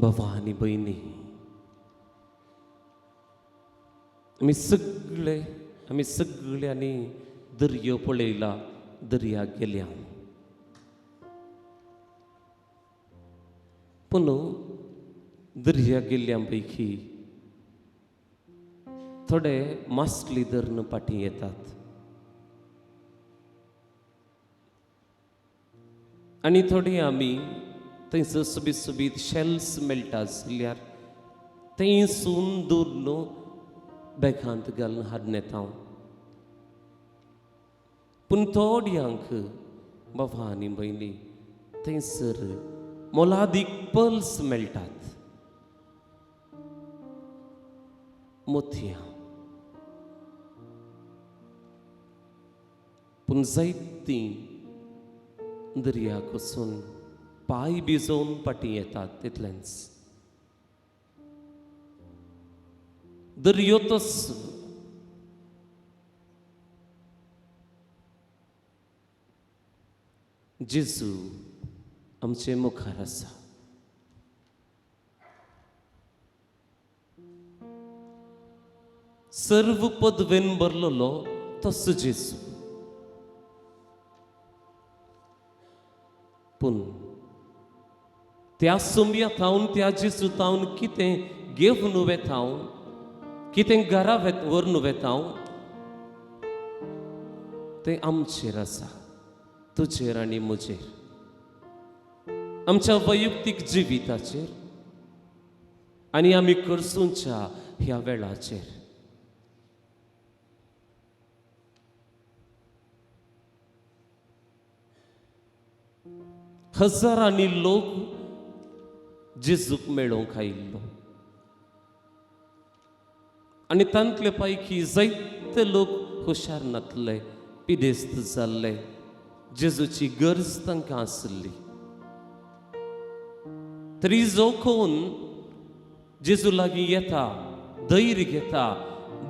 बाबा आनी भयणी, आमी सगळे आमी सगळ्यांनी दर्यो पळयला, दर्याक गेल्या. पूण दर्या गेल्ल्या पैकी थोडे मासली धरून फाटीं येतात आनी थोडी आमी थंयसर सोबीत सोबीत शेल्स मेळटा जाल्यार थंयसून दवरून बॅगांत घालून हाडून येता. पूण थोड्यांक बाबा आनी भयणी थंयसर मोलादीक पर्ल्स मेळटात, मोतयां. पूण जायतीं दर्याक वचून पांय भिजोवन फाटीं येतात. तितलेंच दर्यो तोच. जेजू आमचे मुखार आसा. सर्व पदवेन भरलेलो तसो जेजू. पूण त्या सुमया थावन, त्या जेजू थावन कितें घेवन वेता, कितें घरा व्हरून वेता, तें आमचेर आसा, तुजेर आनी म्हजेर, आमच्या वैयक्तीक जिविताचेर आनी आमी करसूंच्या ह्या वेळाचेर. हजारांनी लोक जेजूक मेळोवंक आयिल्लो आनी तांतले पैकी जायते लोक हुशार नातले, पिदेस्त जाल्ले. जेजूची गरज तांकां आसली. तरी जो कोण जेजू लागीं येता, धैर्य घेता,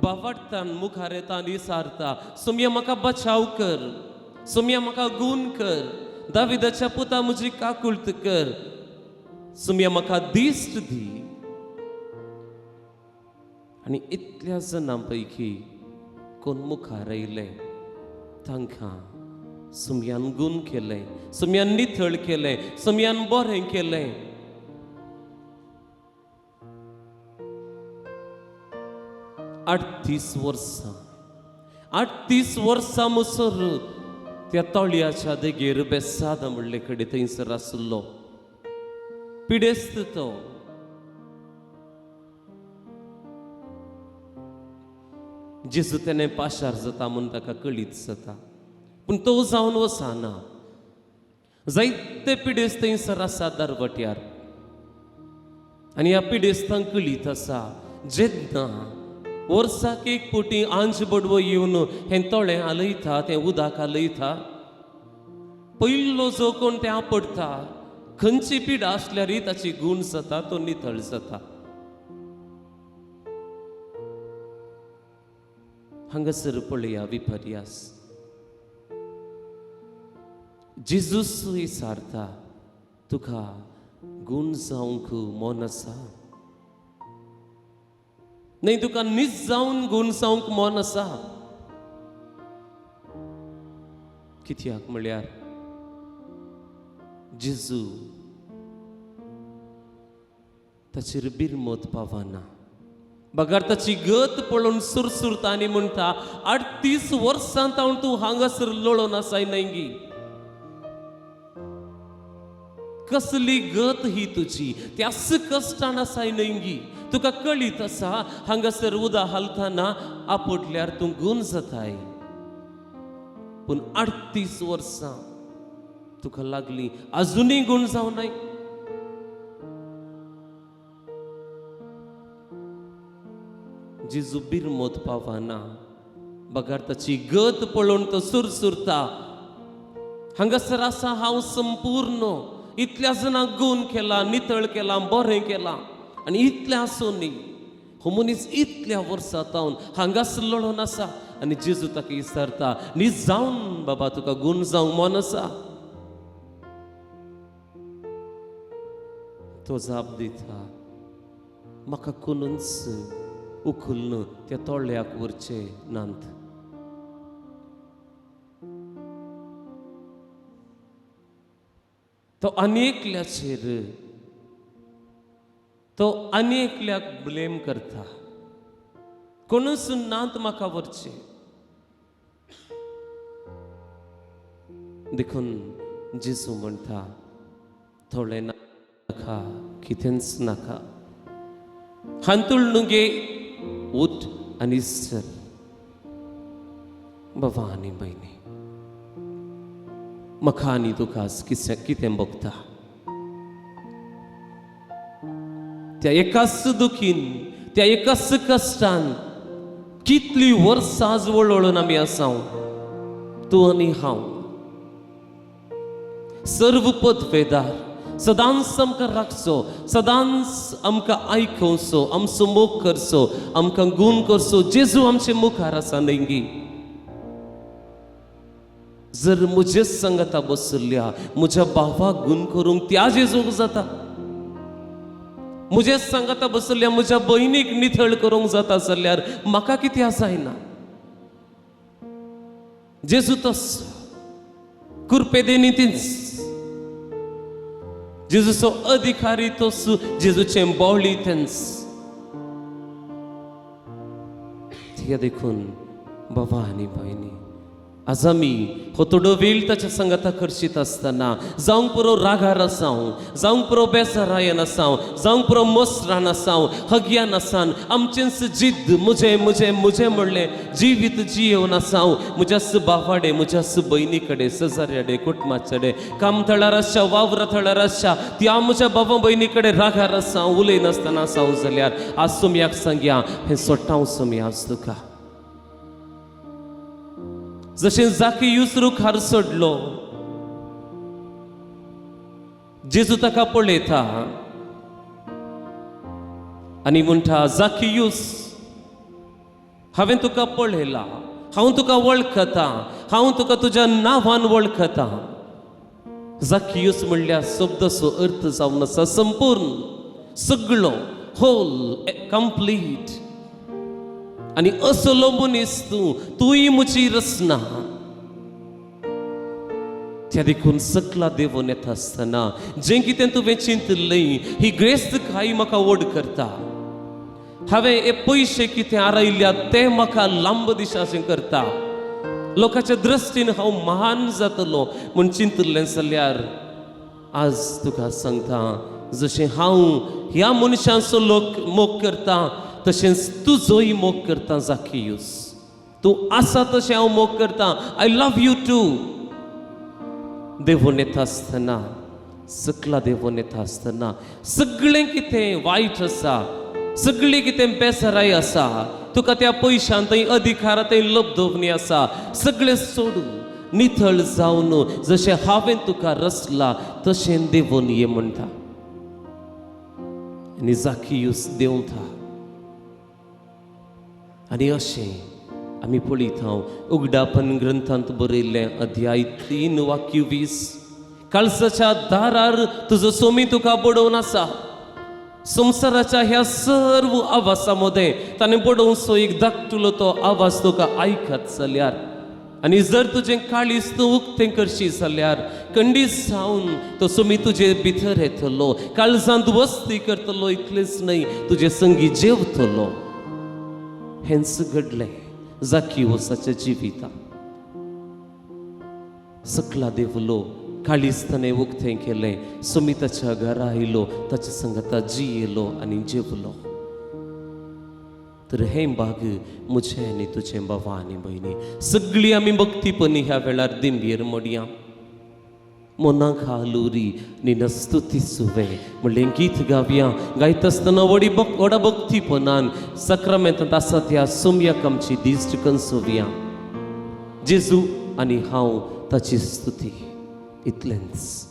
बावडटान मुखार येता आनी विचारता, सोमया म्हाका बचाव कर, सोमया म्हाका गूण कर, दाविदाच्या पुता म्हजी काकुळत कर, सोमया म्हाका दिश्ट दी. आनी इतल्या जाणां पैकी कोण मुखार आयले तांकां सुमयान गूण केलें, सुमयान नितळ केलें, सुमयान बरें केलें. 38 वर्सां, 38 वर्सां मुसर त्या तळयाच्या देगेर बेसादा म्हणले कडेन थंयसर आसलो पिडेस्त तो. जेजू तेणें पाशार जाता म्हूण ताका कळीत जाता, पूण तो जावन वचना. जायते पिडेस्त थंयसर आसा दरवट्यार आनी ह्या पिडेस्तांक कळीत आसा, जेन्ना वर्साक एक फावटी आंज बडवो येवन हें तळें हालयता, तें उदक हालयता, पयलो जो कोण तें आपडटा, खंयची पिडा आसल्यारय ताची गूण जाता, तो नितळ जाता. हांगासर पळया विपर्यास. जेजूस विचारता, तुका गूण जावंक मन आसा? न्हय, तुका नीज जावन गूण जावंक मन आसा? कित्याक म्हळ्यार जेजू ताचेर बिरमत पावना, बगर ताची गत पळोवन सुरसुरता आनी म्हणटा, 38 वर्सां तावन तूं हांगासर लोळोन आसाय न्हय? कसली गत ही तुजी? त्याच कश्टान आसाय न्हय? तुका कळीत आसा हांगासर उदक हालतना आपटल्यार तूं गूण जाताय, पूण 38 वर्सां तुका लागली, अजुनूय गूण जावं नाय. जेजू बिरमत पावना, बगर ताची गत पळोवन तो सुरसुरता. हांगासर आसा हांव संपूर्ण, इतल्या जाणांक गूण केला, नितळ केला, बरें केलां, आनी इतलें आसून हो मनीस इतल्या वर्सां तावन हांगासर लडोन आसा. आनी जेजू ताका विचारता, न्ही जावन बाबा तुका गूण जावंक मन आसा? तो जाप दिता, म्हाका कोणूच उखलून त्या तोळ्याक व्हरचे नात. तो आनी एकल्याचेर, तो आनी एकल्याक ब्लेम करता, कोणूच नात म्हाका व्हरचे. देखून जेजू म्हणटा, थोडे नाका, कितेंच नाका, हांतुळणू घे, उठ आनी चल. बाबा आनी भयणी, म्हाका आनी तुका कितें भोगता? त्या एकाच दुखीन, त्या एकाच कश्टान कितली वर्सां वळवळून आमी आसा, तूं आनी हांव. सर्व पदवेदार सदांच आमकां राखचो, सदांच आमकां आयकोवचो, आमचो मोग करचो, आमकां गूण करचो जेजू आमचे मुखार आसा न्हय गी? जर म्हजेच संगता बसल्या म्हज्या भावाक गूण करूंक त्या जेजूक जाता, म्हजेच सांगता बसल्या म्हज्या भयणीक निथळ करूंक जाता जाल्यार म्हाका कितें जायना? जेजू तस कुरपेदेनी तीच, जेजूचो अधिकारी तोस, जेजूचें बोळी तेंच. त्या देखून बाबा आनी भयणी, आज आमी हो थोडो वेळ ताच्या संगता खर्चीत आसतना जावंक पुरो रागार आसाव, जावंक पुरो बेजारायन आसाव, जावंक पुरो मोसरान आसाव, हग्यान आसान, आमचेंच जिद्द म्हजें म्हजें म्हजें म्हणलें जिवीत जियेवन आसाव. म्हज्याच बावाडे, म्हज्याच भयणी कडेन, शेजाऱ्याडे, कुटुंबाचे, काम थळार आसच्या, वावर थळार आसच्या त्या म्हज्या बाबा भयणी कडेन रागार आसाव, उलयनासतना आसाव जाल्यार आज सोमयाक सांगया, हें सोडटाव सोमया आज तुका. जशें जाकीयूस रुखार चडलो, जेजू ताका पळयता आनी म्हणटा, जाकीयूस, हांवें तुका पळयला, हांव तुका वळखता, हांव तुका तुज्या नांवान वळखता. जाकीयूस म्हणल्यार शब्दाचो अर्थ जावन आसा संपूर्ण, सगळो, होल, कंप्लीट. आनी असलो मनीस तूं, तूंय म्हजी रचना. त्या देखून सकला देवून येता आसतना जें कितें तुवें चिंतिल्लें, ही ग्रेस्त कांय म्हाका व्हड करता. हांवें हे पयशे कितें आरयल्यात ते म्हाका लांब दिशाचें करता. लोकांच्या दृश्टीन हांव महान जातलो म्हूण चिंतिल्लें जाल्यार आज तुका सांगता, जशें हांव ह्या मनशांचो लोक मोग करता तशेंच तुजोय मोग करता. जाकीयूस, तूं आसा तशें हांव मोग करता. I love you too. देवून येता आसतना, सकला देवून येता आसतना सगळें कितें वायट आसा, सगळें कितें बेसराय आसा, तुका त्या पयशान थंय अधिकारा थंय लब्धवणी आसा, सगळें सोडून निथळ जावन जशें हांवें तुका रचला तशें देवून ये म्हणटा. आनी जाकीयूस देंवता. आनी अशें आमी पळयता उगडापन ग्रंथांत बरयल्लें अध्याय 3 वाक्य 20, काळजाच्या दारार तुजो सोमी तुका बडोवन आसा. संवसाराच्या ह्या सर्व आवाजा मदें ताणें बडोवचो एक धाकटुलो तो आवाज तुका आयकत जाल्यार, आनी जर तुजें काळीज तूं उक्तें करशी जाल्यार कंडीस जावन तो सोमी तुजे भितर येतलो, काळजांत वस्ती करतलो, इतलेंच न्हय तुजे संगी जेवतलो. हेंच घडलें जाकीवसाच्या जिवितांत. सकला देवलो, काळीज ताणें उक्तें केलें, सोमी ताच्या घरा आयलो, ताच्या संगता जियेलो आनी जेवलो. तर हें भाग म्हजें आनी तुजें बाबा आनी भयणी, सगळीं आमी भक्तीपणी ह्या वेळार दिंबेर मोडया. मनाक हालुरी निनस्तुती सुवे म्हणलें गीत गावया. गायता आसतना व्हडी व्हडा भक्तीपणान सक्रामेंतांत आसा त्या सोमयाक आमची दिश्ट कन्सोवया. जेजू आनी हांव ताची स्तुती, इतलेंच.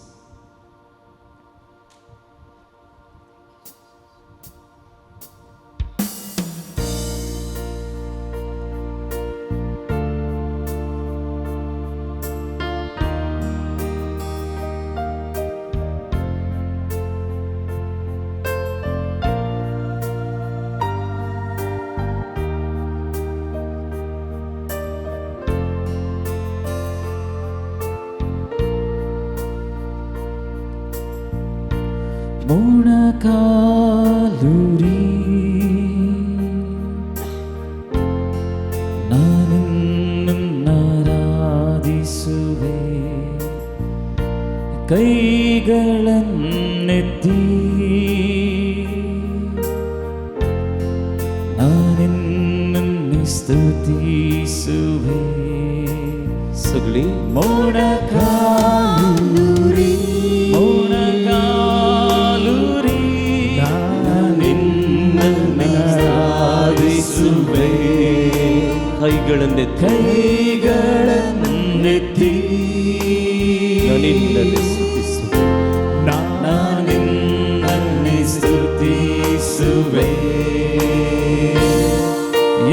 ಮೊಣಕಾಲೂರಿ ನಾನಿನ್ನರಾಧಿಸುವೆ, ಕೈಗಳನ್ನೆತ್ತಿ ನಾನಿನ್ನನ್ನು ಸ್ತುತಿಸುವೆ. सगळी ಮೊಣಕಾಲೂರಿ, ಮೊಣಕಾಲೂರಿ ನಾನಿನ್ನರಾಧಿಸುವೆ, ಕೈಗಳನ್ನೆತ್ತಿ ಕೈಗಳನ್ನೆತ್ತಿ ನಿನ್ನನ್ನೇ ಸ್ತುತಿಸುವೆ. ನಾನಿನ್ನನ್ನೇ ಸ್ತುತಿಸುವೆ.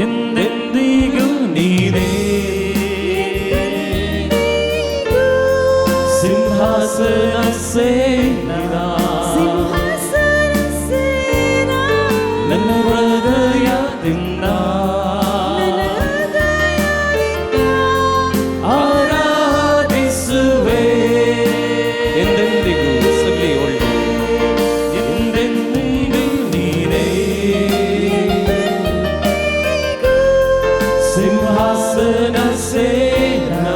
ಎಂದೆಂದಿಗೂ ನೀನೇ ಸಿಂಹಾಸನ ಸೇನಾ, ನನ್ನ ಹೃದಯದಿಂದ ಆರಾಧಿಸುವೆ. ಎಂದೆಂದಿಗೂ ಸಗಳಿ ಒಳ್ಳೆ ಎಂದೆಂದಿಗೂ ನೀನೇ ಸಿಂಹಾಸನ ಸೇನಾ,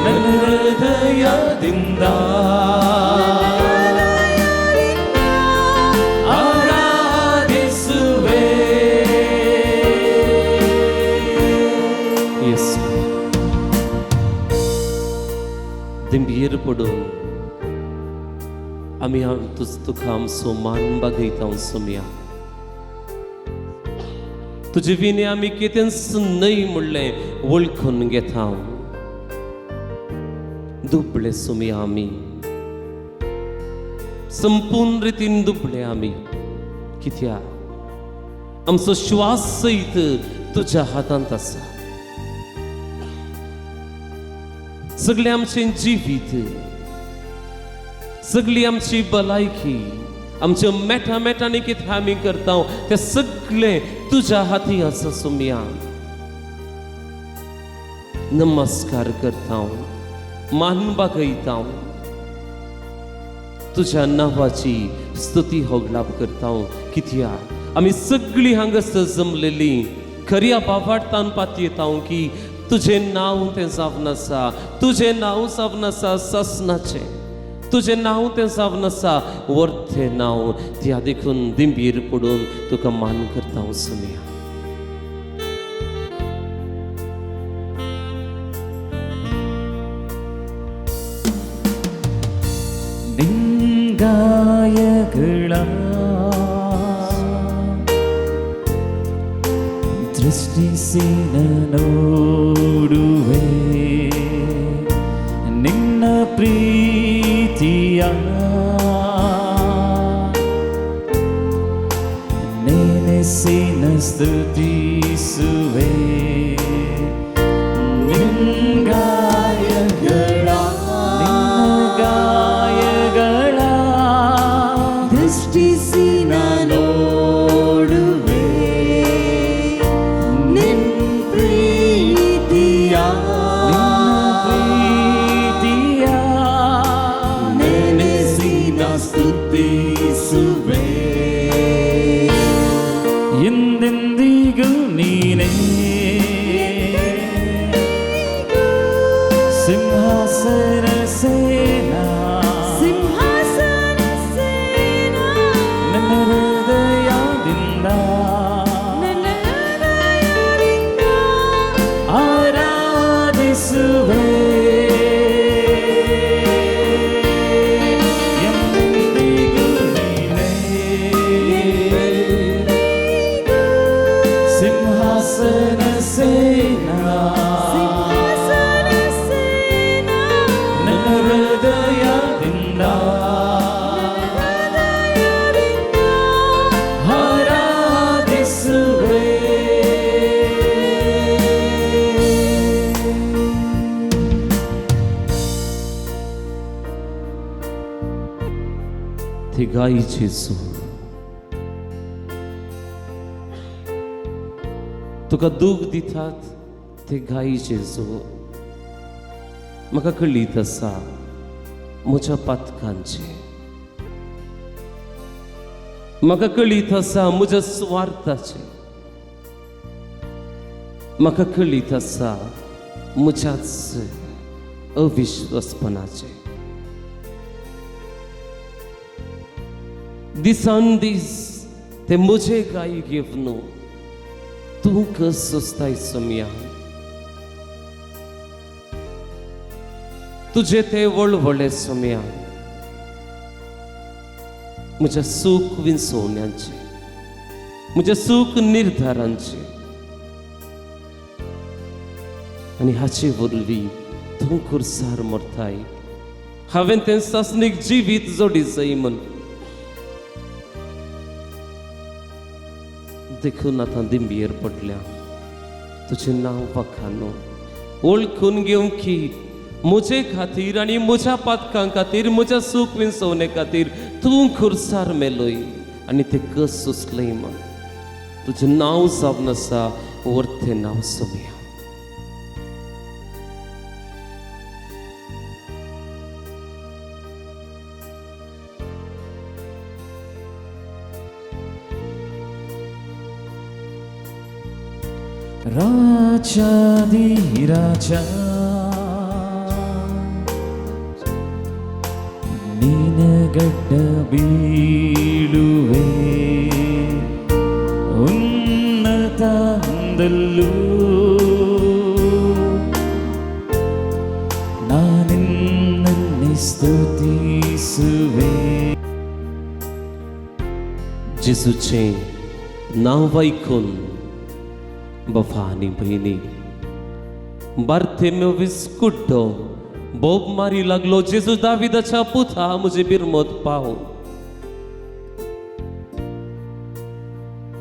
ನನ್ನ ಹೃದಯದಿಂದ ಆರಾಧಿಸುವೆ. येस, दिंबीर पडून आमी तुका आमचो मान बागयता सोमया. तुजे विणे आमी कितेंच न्हय म्हणलें वळखून घेता. दुबळे सोमया, आमी संपूर्ण रितीन दुबळे आमी, कित्याक आमचो श्वास सयत तुज्या हातांत आसा. सगळें आमचें जिवीत, सगळी आमची भलायकी, आमच्या मेटा मेटांनी कितें आमी करता तें सगळें तुज्या हाती आसा सोमया. नमस्कार करता, मान बागयता, तुज्या नांवाची स्तुती होगलाप करता, कित्याक आमी सगळीं हांगासर जमलेली खऱ्या बाबाडतान पातयेता की तुजें नांव तें जावन आसा, तुजें नांव जावन आसा ससनाचें, तुजें नांव तें जावन आसा वर्थें नांव. त्या देखून दिंबीर पडून तुका मान करता हांव सोमया. ನಿಂಗಾಯಗಳ ದೃಷ್ಟಿಸಿ ನೋಡುವೆ, ನಿನ್ನ ಪ್ರೀತಿಯ ನೆನೆಸಿನ ಸ್ತುತಿಸುವೆ. ನಿಂಗಾಯಗಳ, ನಿನ್ನ ಗಾಯಗಳ ದೃಷ್ಟಿಸಿ ನೋಡುವೆ, ನಿನ್ ಪ್ರೀತಿಯ, ನಿನ್ನ ಪ್ರೀತಿಯ ನೆನೆಸಿನ ಸ್ತುತಿಸುವೆ. ಎಂದೆಂದಿಗೂ ನೀನೇ ಸಿಂಹಾಸನ ಸೇನಾ, ಸಿಂಹಾಸನ ಸೇನಾ, ನನ್ನ ಹೃದಯದಿಂದ ನನ್ನ ಹೃದಯದಿಂದ ಆರಾಧಿಸುವೆ. ಎಂದೆಂದಿಗೂ ನೀನೇ ಸಿಂಹಾಸನ ಸೇನಾ, ಸಿಂಹಾಸನ ಸೇನಾ, ನನ್ನ ಹೃದಯದಿಂದ ಹೃದಯದಿಂದ ಆರಾಧಿಸುವೆ. थिगाई जेजू, तुका दूख दितात ते गाय जेजू, म्हाका कळीत आसा. म्हज्या पातकांचें, म्हाका कळीत आसा म्हज्या सुवार्थाचें, म्हाका कळीत आसा म्हज्याच अविश्वासपणाचें। दिसान दीस ते म्हजे गाय घेवन तूं कस सोसताय सोमया, तुजे ते वळवळे सोमया म्हज्या सूख विंचोवण्यांचें, म्हज्या सूख निर्धारांचें, आनी हाचे वरवीं तूं खुर्सार मरताय। हांवें तें सासणीक जिवीत जोडी जाय म्हूण, देखून आतां दिंबयेर पडल्या तुजें नांव वाखानो वळखून घेवंक की म्हजे खातीर आनी म्हज्या पातकां खातीर, म्हज्या सूख विंचवणे खातीर तूं खुर्सार मेलोय आनी तें कस सोंसलें म्हूण तुजें नांव जावन आसा वर्तें नांव सोमया। राजादी राजा ನೀನಗಡ್ಡ ಬೀಳುವೆ, ಉನ್ನತದಲ್ಲೂ ನಾನಿನ್ನನ್ನೇ ಸ್ತುತಿಸುವೆ। जेजूचें नांव आयकून बाबा आनी भयणी बार्थेमेवीस कुड्डो बोब मारी लागलो, जेजू दाविदाच्या पुता म्हजे बिरमत पाव।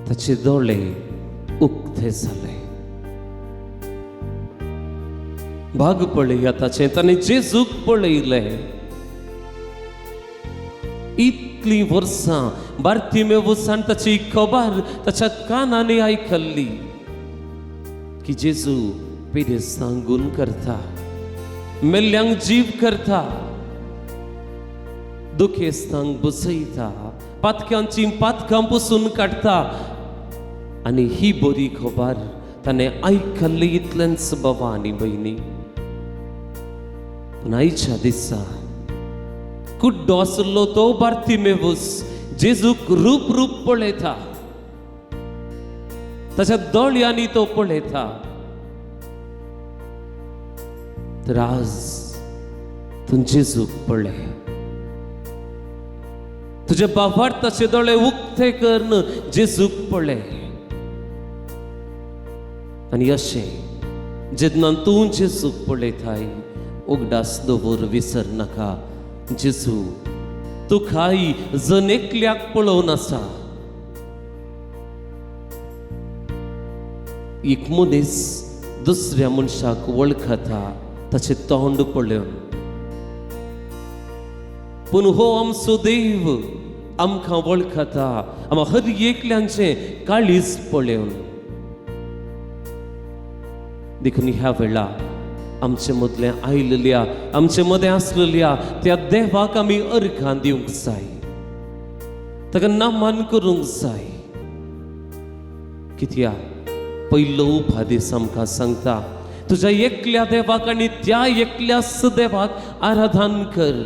ताचे दोळे उक्ते जाले, भाग पळया ताचें, ताणें जेजूक पळयलें। इतलीं वर्सां बार्थिमेवसान ताची खबर ताच्या कानांनी आयकल्ली की जेजू पिडेस्तांक गुण करता, मेल्ल्यांक जीव करता, दुखेस्तांक बसयता, पातक्यांची पातकां पुसून काडटा। आनी ही बरी खबर ताणें आयकल्ली इतलेंच बाबा आनी भयणी। पूण आयच्या दिसा कुड्डो आसलो तो बार्थिमेवस जेजूक रूप रूप पळयता, ताच्या दोळ्यांनी तो पळयता। तर आज तूं जेजूक पळय, तुजे बाबार्थाचे दोळे उक्ते करून जेजूक पळय। आनी अशें जेन्ना तूं जेजूक पळयताय उगडास दवर, विसर नाका जेजू तुकाय जण एकल्याक पळोवन आसा। एक मनीस दुसऱ्या मनशाक वळखता ताचें तोंड पळोवन, पूण हो आमचो देव आमकां वळखता आमकां हर एकल्यांचें काळीज पळोवन। देखून ह्या वेळा आमचे मदलें आयिल्ल्या, आमचे मदें आसलेल्या त्या देवाक आमी अर्घां दिवंक जाय, ताका नमन करूंक जाय। कित्याक पयलो उपादेस आमकां सांगता तुज्या एकल्या देवाक आनी त्या एकल्याच देवाक आराधन कर,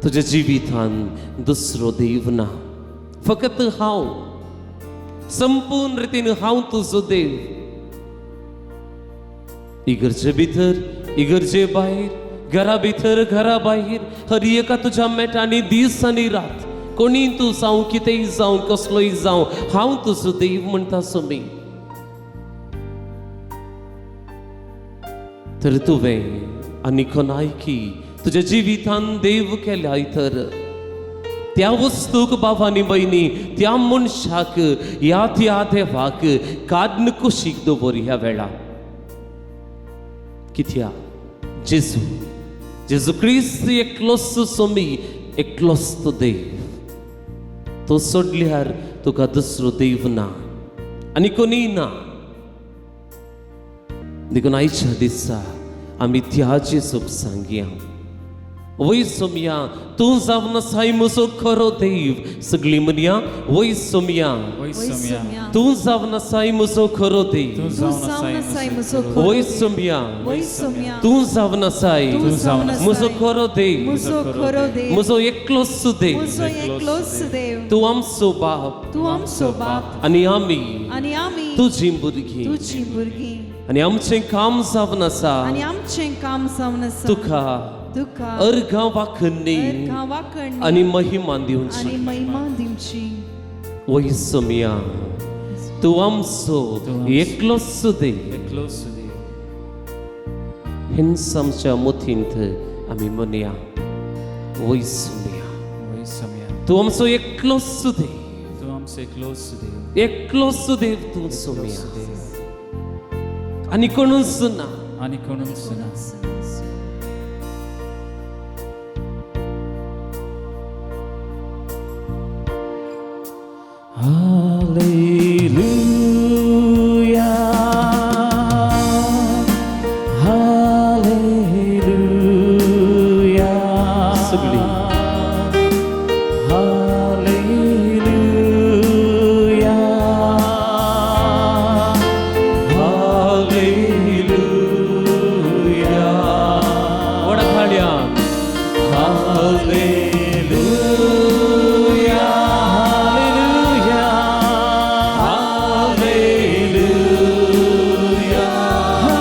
तुज्या जिवितान दुसरो देव ना, फकत हांव, संपूर्ण रितीन हांव तुजो देव। इगर्जे भितर, इगर्जे भायर, घरा भितर, घरा भायर, हर एका तुज्या मेटांनी दीस आनी रात, कोणी तूं जावं, कितेंय जावं, कसलोय जावं, हांव तुजो देव म्हणटा सोमी। तर तुवें आनी कोणायकी तुज्या जिवितान देव केल्या तर त्या वस्तूक बाबा आनी भयणी, त्या मनशाक ह्या त्या देवाक काड्न कुशीक दवर ह्या वेळा। कित्याक जेजू, जेजू क्रिस्त एकलोच सोमी, एकलोच तो देव, तो सोडल्यार तुका दुसरो देव ना आनी कोणीय ना। देखून आयच्या दिसा आमी त्या जेजूक सांगया, वय सोमया तूं जावन आसाय म्हजो खरो देव. सगळीं म्हणया वय सोमया वय सोम्या तूं जावन आसाय म्हजो खरो देव. तूं तूं जावन जावन आसाय आसाय म्हजो म्हजो खरो वय देव. सोमया वय सोम्या तूं जावन आसाय तूं जावन आसाय म्हजो खरो देव. म्हजो खरो देव. म्हजो एकलोच देव. म्हजो एकलोच देव. तूं आमचो बाप तूं आमचो बाप आनी आमी आनी आमी तुजी भुरगीं तुजी भुरगीं आनी आमचें काम जावन आसा आनी आमचें काम जावन आसा तुका तुका अर्घां वाखणी अर्घां वाखणी आनी महिमा दिवची. आनी महिमा दिवची. वय सोमया तूं आमचो एकलोच देव. एकलोच देव. हेंच आमच्या मतींत आमी म्हणया वय सोमया वय सोम्या तूं आमचो एकलोच देव. तूं आमचो एकलोच देव. एकलोच देव तूं सोमया देव आनी कोणूच ना. आनी कोणूच ना. Hallelujah, Hallelujah, सगळीं Hallelujah, Hallelujah, व्हडा थाळयान Hallelujah, Hallelujah, Hallelujah,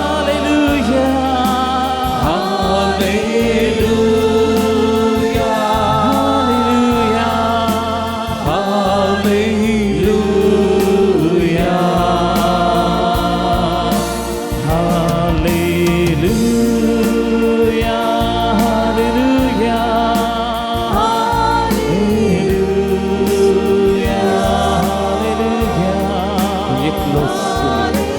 Hallelujah, Hallelujah, Hallelujah, Hallelujah, Hallelujah, Hallelujah, Hallelujah, तूं एकलोच सोमया.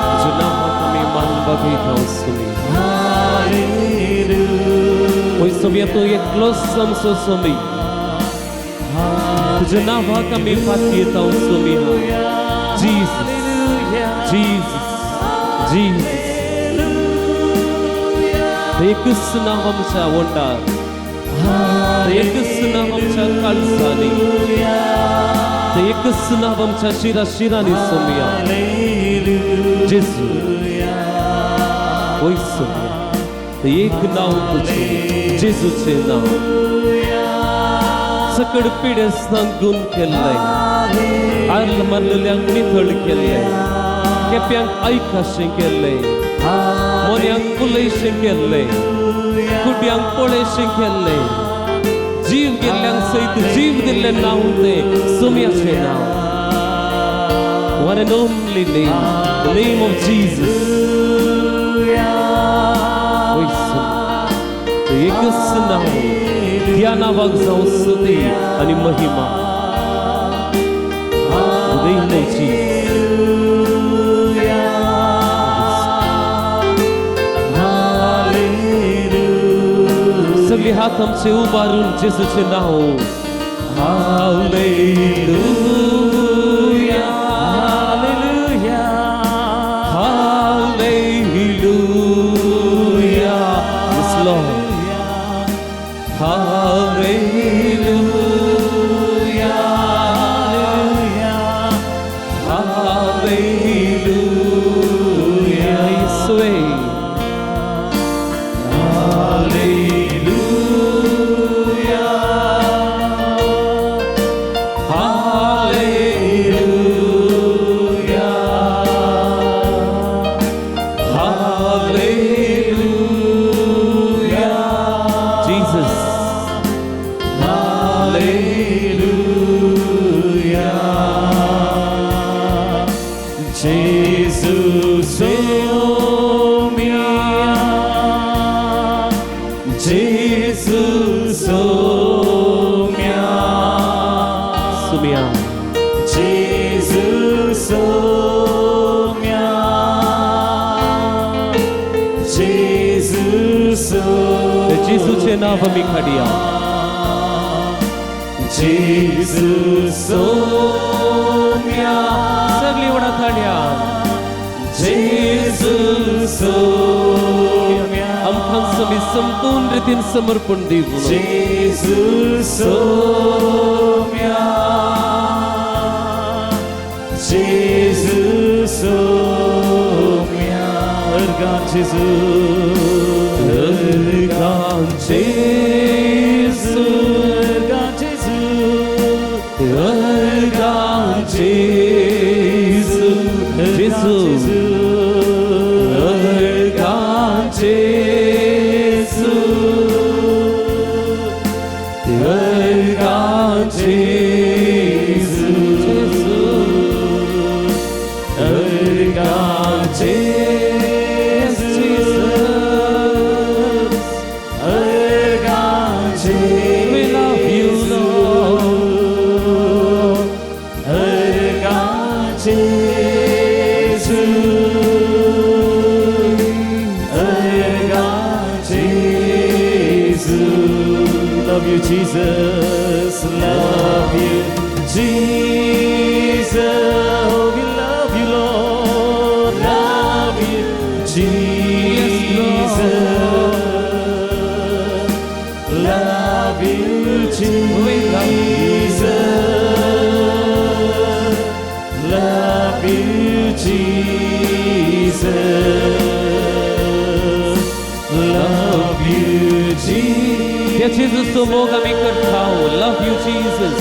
तुज्या नांवाक आमी मान बागयता सोमया. वय सोमया तूं एकलोच आमचो सोमी. तुज्या नांवाक आमी फाटयेता सोमया. Jesus Jesus Jesus. एकच नांव आमच्या वंडार, एकच नांव आमच्या काळजांनी, एकच नांव आमच्या शिरा शिरांनी सोमया. जेजू वय सोमया एक नांव तुजें जेजूचें नांव. सकड पिडेस्तांक गुण केल्लें, आर्ल मारलेल्यांक नितळ केल्लें, केप्यांक आयकाशें केल्लें, मोन्यांक उलयशें केल्लें, कुड्यांक पळयशें केल्लें, जीव गेल्ल्यांक सयत जीव दिल्लें नांव तें सोम्याचें नांव. One and only name, the name of Jesus. वय सोम्या एकच नांव, त्या नांवाक जावं स्तुती आनी महिमा. The name of Jesus. सगळे हात आमचे उबारून जेजूचें नांव. Hallelujah, Hallelujah, Hallelujah. Yes, Lord. Hallelujah, Hallelujah. Yesue. Hallelujah, Hallelujah, Hallelujah. Jesus. Hallelujah. Jesus Somya, Jesus Somya, Sumya. Jesus Somya, Jesus जेजूचें नांव आमी काडया. Jesus Somya, सगळीं व्हडा थाळयान Jesus Somya, आमकां आमी संपूर्ण रितीन समर्पण दिवन जेजू सोम्या जेजू सोम्या अर्गां जेजू अर्गां जेजू अर्गां जेजू अर्गां जेजू जेजू. अर्गां जेजू अर्गां जेजू अर्गां जेजू अर्गां We love you, Lord. अर्गां जेजू अर्गां जेजू. Love you, Jesus. Love you, Jesus. Oh, we love you, Lord. Love you, Jesus. Love you, Jesus. Love you, Jesus. Love you, Jesus. त्या जेजूचो मोग आमी करता. Love you Jesus.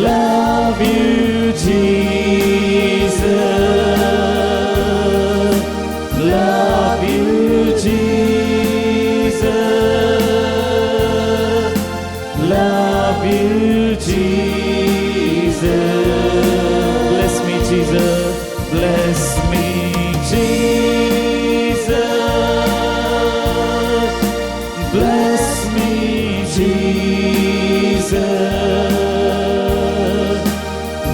Love you, Jesus. Love you, Jesus. Love you, Jesus. Bless me, Jesus. Bless me, Jesus. Bless me, Jesus.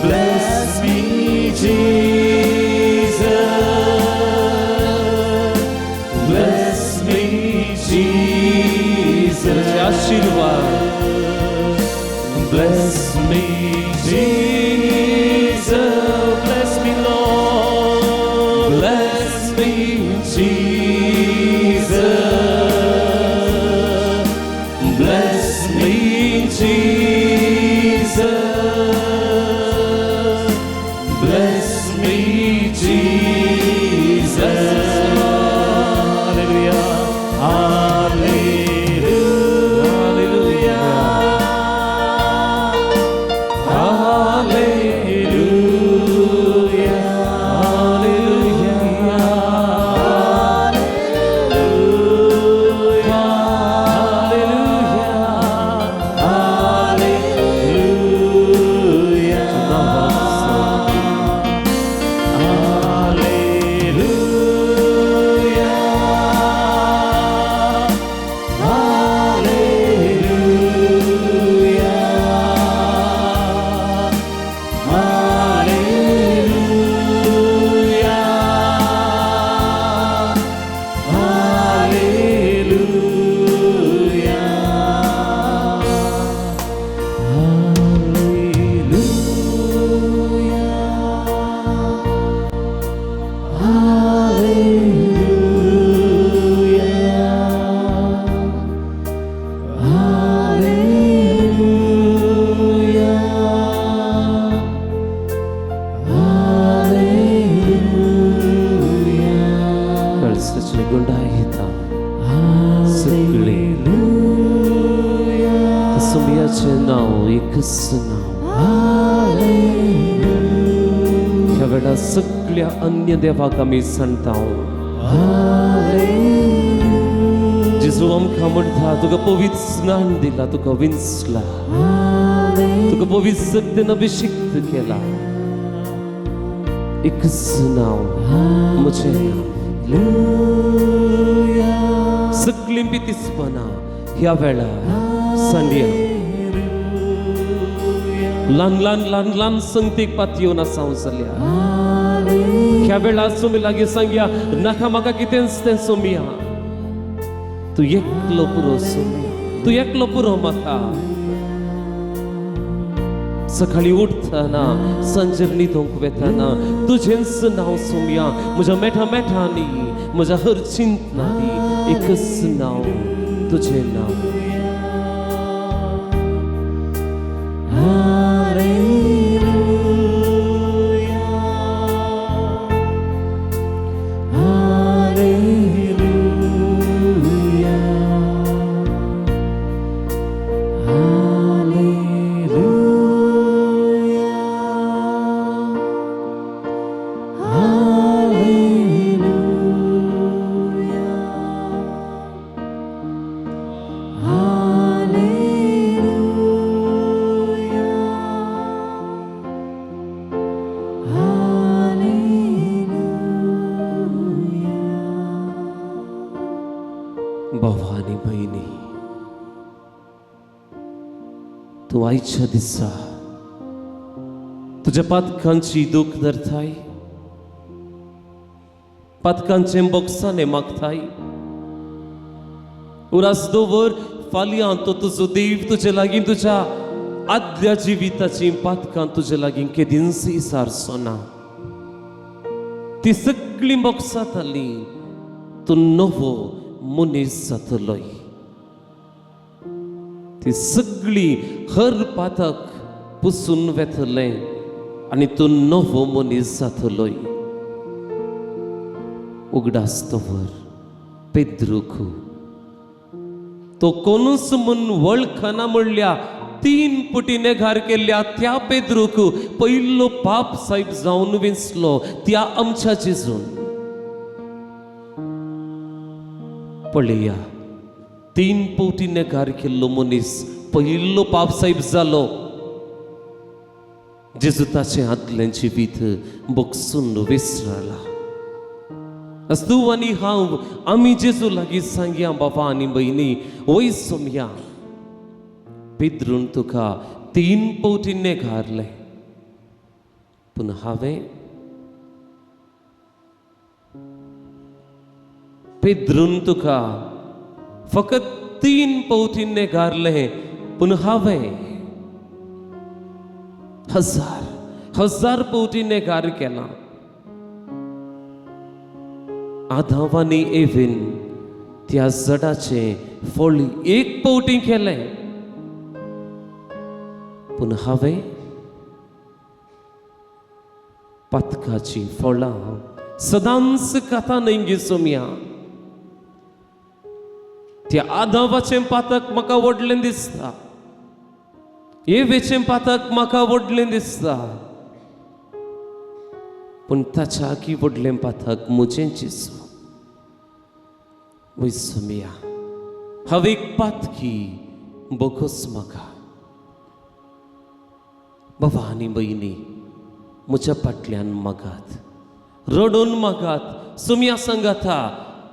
Bless me, Jesus. Bless me, Jesus. तुझे आशीर्वाद. Bless me, Jesus. Bless me, Lord. Bless me, Jesus. Bless me, Jesus. Bless me, Jesus. Hallelujah. Hallelujah. Hallelujah. Hallelujah. Hallelujah. Hallelujah. Hallelujah. Hallelujah. Hallelujah. Hallelujah. Hallelujah. Hallelujah. Hallelujah. Hallelujah. कळसाची गुंडायता सगळे सोम्याचें नांव एकच नांव. ह्या वेळार सगळ्या अन्य देवाक आमी सांगता, जेजू आमकां म्हणटा, तुका पवित्र स्नान दिला, तुका विंचला, तुका पवित्र शक्तीन अभिषिक्त केला. एकच नांव, म्हजें नांव. सगळीं पितिसपणां ह्या वेळार सांगया. ल्हान ल्हान ल्हान ल्हान संगतीक पातयेवन आसा हांव जाल्यार ह्या वेळार सोमी लागीं सांगया, नाका म्हाका कितेंच तें सोमया, तूं एकलो पुरो सोमया, तूं एकलो पुरो म्हाका. सकाळी उठतना, सांजेर न्हिदोंक वेतना तुजेंच नांव सोमया म्हज्या मेठा मेठांनी, म्हज्या हर चिंतनांनी. एकच नांव, तुजें नांव. भाव आनी भयणी, तूं आयच्या दिसा तुज्या पातकांची दूख धरताय, पातकांचें बोगसाणें मागताय. उरास दवर, फाल्यां तो तुजो देव तुजे लागीं तुज्या आदल्या जिविताचीं पातकां तुजे लागीं केदींच इसारचो ना. ती सगळीं बोगसातालीं, तूं नवो मनीस जातलोय. ती सगळी हर पातक पुसून वेतलें आनी तूं नवो मनीस जातलोय. उगडास दवर, पेद्रूक तो कोणूच म्हूण वळखना म्हणल्या 3 पुटी नेगार केल्ल्या त्या पेद्रूक पयलो पाप सायब जावन विंचलो त्या आमच्या जेजून. पळया, 3 पवटी नेगार केल्लो मनीस पयलो पाप सायब जालो. जेजू ताचें आदलें जिवीत बगसून विसरला. तूं आनी हांव आमी जेजू लागीं सांगया, बाबा आनी भयणी, वय सोमया, पेद्रून तुका 3 पवटी नेगारलें, पूण हांवें पेद्रून तुका फकत 3 पवटी नेगारलें, पूण हांवें हजार हजार पवटी नेगार केला. आदाव आनी एवीन त्या झाडाचें फळ 1 पवटी केलें, पूण हांवें पातकाचीं फळां सदांच खाता न्हय गे सोमया. त्या आदावाचें पातक म्हाका व्हडलें दिसता, एवेचें पातक म्हाका व्हडलें दिसता, पूण ताच्या की व्हडलें पातक म्हजें जेजू. वय सोमया, हांव एक पातकी, बोगस म्हाका. बाबा आनी भयणी, म्हज्या फाटल्यान मागात, रडून मागात, सोमया सांगाता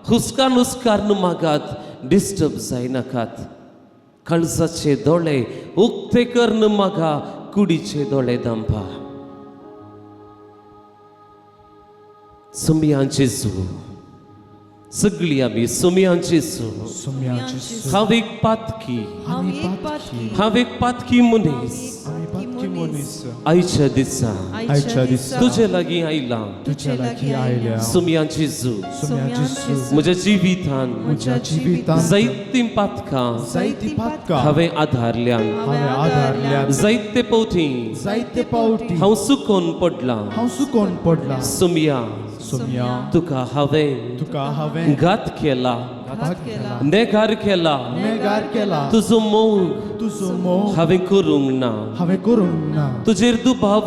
हुस्कान हुस्कारन मागात, डिस्टर्ब जायनाकात. काळजाचे दोळे उक्ते करन मागा, कुडीचे दोळे दांपा. सोमया जेजू, सगळी आमी सोमया जेजू. हांव एक पातकी, हांव एक पातकी मनीस, आयच्या दिसा तुजे लागीं आयलां. सोमया जेजू, म्हज्या जिवितान जायतीं पातकां हांवें आधारल्यान, जायते पावटी हांव सुकोन पडलां. सोमया, तुका हांवें घात केला, नेगार केला, तुजो मोग हांवें करूंक ना, तुजेर दुबाव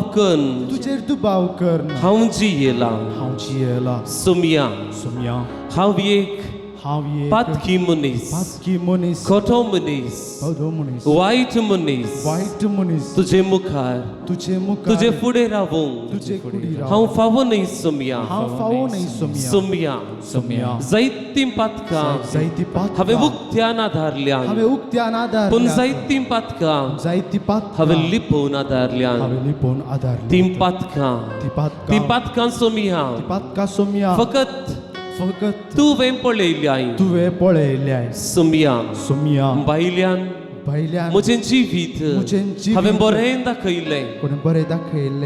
कर हांव जियेलां. सोमया, हांव एक पातकी मनीस, खोटो मनीस, वायट मनीस, तुजे मुखार तुजे फुडें रावूंक हांव फावो न्हय सोमया. सोमया, जायतीं पातकां हांवें उक्त्यान आधारल्यान, पूण जायतीं पातकां हांवें लिपोवन आधारल्यान. तीं पातकां, तीं पातकां सोमया फकत तुवें पळयल्याय. सोमया, भायल्यान म्हजें जिवीत हांवें बरें दाखयलें,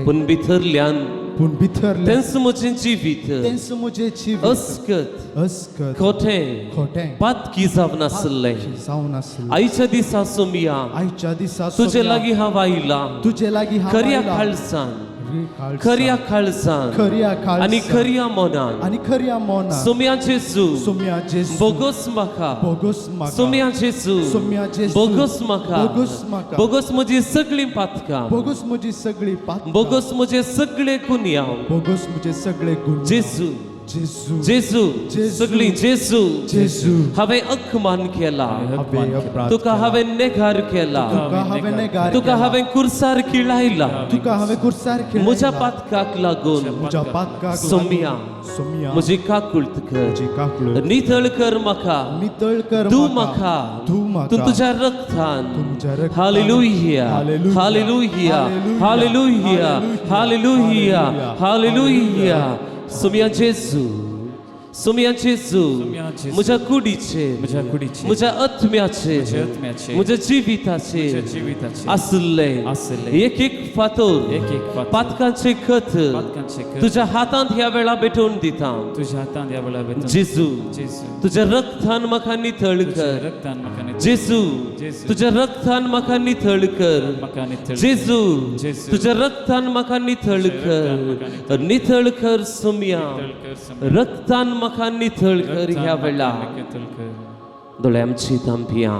पूण भितरल्यान पूण भितरलें तेंच म्हजें जिवीत तेंच म्हजें जिवीत अस्कत अस्कत खोटें खोटें पातकी जावन आसलें. जावन आसलें. आयच्या दिसा सोमया आयच्या दिसा तुजे सोम्या, लागीं हांव आयलां तुजे लागीं हांव खऱ्या आयलां. काळजान, काळजान, खऱ्या काळजान खऱ्या काळजान आनी खऱ्या मनान. आनी खऱ्या मनान. सोमया जेजू, सोम्या जेजू, बोगोस म्हाका. बोगोस म्हाका. सोमया जेजू, सोम्या जेजू, बोगोस म्हाका. बोगोस म्हाका. बोगोस म्हजी सगळीं पातकां, बोगोस म्हजी सगळी पातकां, बोगोस म्हजे सगळे गुन्यांव. बोगोस म्हजे सगळे गुण. जेजू, जेजू, जेजू, जेजू, सगळीं जेजू. जेजू, हांवें अकमान केला, हांवें अपराध तुका हांवें नेगार केला, तुका हांवें नेगार तुका केला. हांवें कुर्सार खिळायला. तुका हांवें कुर्सार खेळयला. म्हज्या पातकाक लागून म्हज्या पातकाक लागून. सोम्या, सोम्या, म्हजी काकुळत कर, म्हजी काकूळ नितळ कर म्हाका, नितळ कर तूं म्हाका. म्हाका, तूं म्हाका, तूं तुज्या रक्तान. तुमच्या रक्तान. Hallelujah, hallelujah, hallelujah, hallelujah, hallelujah, hallelujah. Saumya जेजू, सोम्या जेजू, सोम्या जेजू, म्हज्या कुडीचे, म्हज्या कुडीचेर, म्हज्या आत्म्याचे, म्हज्या आत्म्याचेर, म्हज्या जिविताचे, म्हज्या जिविताचेर आसले आसले एक एक फातोर, एक एक फातर, पातकांचे खत पातकांचे खत तुज्या हातांत ह्या वेळा भेटोवन दिता. तुझ्या हातांत ह्या वेळार भेटोवन. जेजू, जेजू, तुज्या रक्तान म्हाका नितळ तुझ्या कर. रक्तान म्हाका नितळ. जेजू, जेजू, तुज्या रक्तान म्हाका नितळ कर. म्हाका नितळ. जेजू, जेजू, तुज्या रक्तान म्हाका नितळ तुझ्या रक्तान म्हाका कर, नितळ कर सोम्या, नितळ कर सोम्या. रक्तान म्हाका नितळ कर रक्तान ह्या म्हाका वेळा. नितळ कर. दोळे आमची तांपया,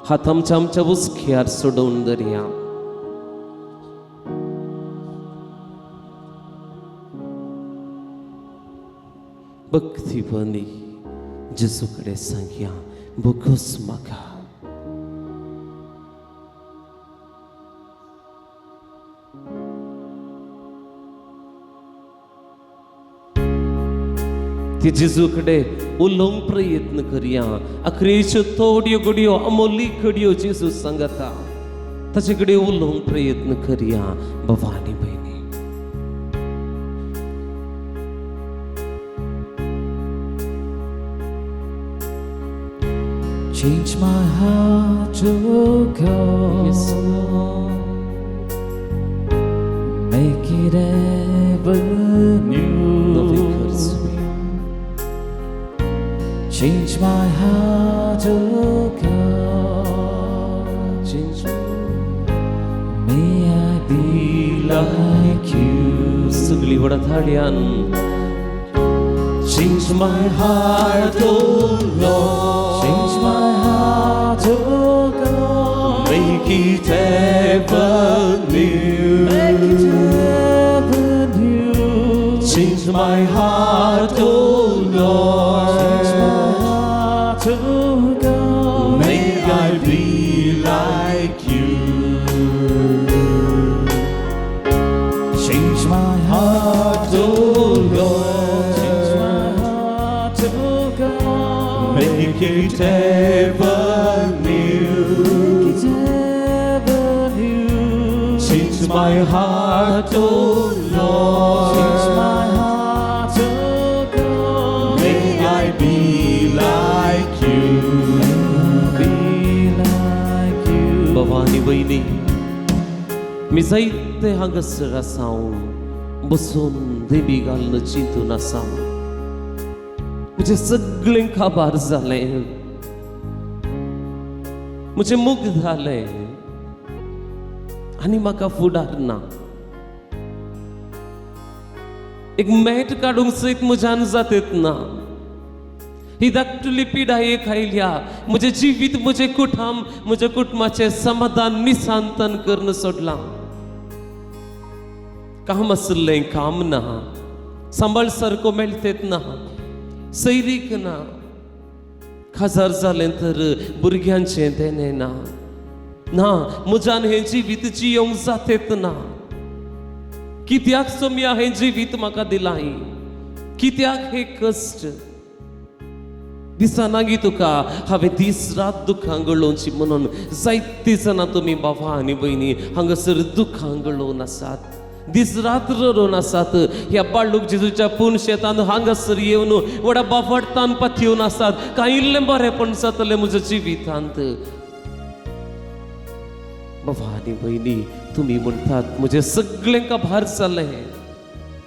हात आमच्या आमच्या उस्क्यार सोडोवन दरया. भक्तीपणी जेजू कडेन सांगया, बोगोस म्हाका. ती जेजू कडेन उलोवंक प्रयत्न करया. अखरेच्यो थोड्यो घडयो अमोली घडयो जेजू सांगता, ताचे कडेन उलोवंक प्रयत्न करया बाबा आनी भयणी. Change my heart, oh God. Yes, Lord. Make it ever new. नवीन कर सुया. Change my heart, oh God. Change. May I be like you. सगळी व्हडा थाळयान. Change my heart, oh Lord. Change my heart, oh God. Make it ever new. Make it ever new. Change my heart, oh Lord. Change my heart, oh God. May I be like you. Change my heart, Oh Lord. Change my heart, oh God. Make it ever new. Make it ever new. Change my heart, oh Lord. Change my heart, oh God. May I be like you. Be like you. बाबा आनी भयणी, मी जायते हांगासर आसा, हांव बसून देवी घालून चिंतून आसा. म्हजें सगळें काबार जालें, म्हजें मुख जालें आनी म्हाका फुडार ना. एक मेट काडूंक सयत म्हज्यान जातेत ना. ही धाकटुली पिडा एक आयल्या, म्हजें जिवीत, म्हजें कुटुंब, म्हज्या कुटुंबाचें समाधान निसांतन करून सोडलां. काम आसलें काम ना, सांबाळ सारको मेळटेत ना, सैरीक ना, खाजार जालें तर भुरग्यांचें तें ना. ना म्हज्यान हें जिवीत जियोंक जातेत ना. कित्याक सोम्या हें जिवीत म्हाका दिलां? कित्याक हे कश्ट दिसना गी तुका? हांवें दीस रात दुखां गळोवची म्हणून जायते जाणां तुमी बाबा आनी भयणी हांगासर दुखां गळोवन आसात, दीस रात रडोवन आसात. ह्या बाळूक जेजूच्या पूण शेतान हांगासर येवन व्हडा बाफडतान पातयेवन आसात. कांय इल्लें बरेंपण जातलें म्हज्या जिवितांत. बाबा आनी भयणी, तुमी म्हणटात म्हजें सगळें काबार जालें,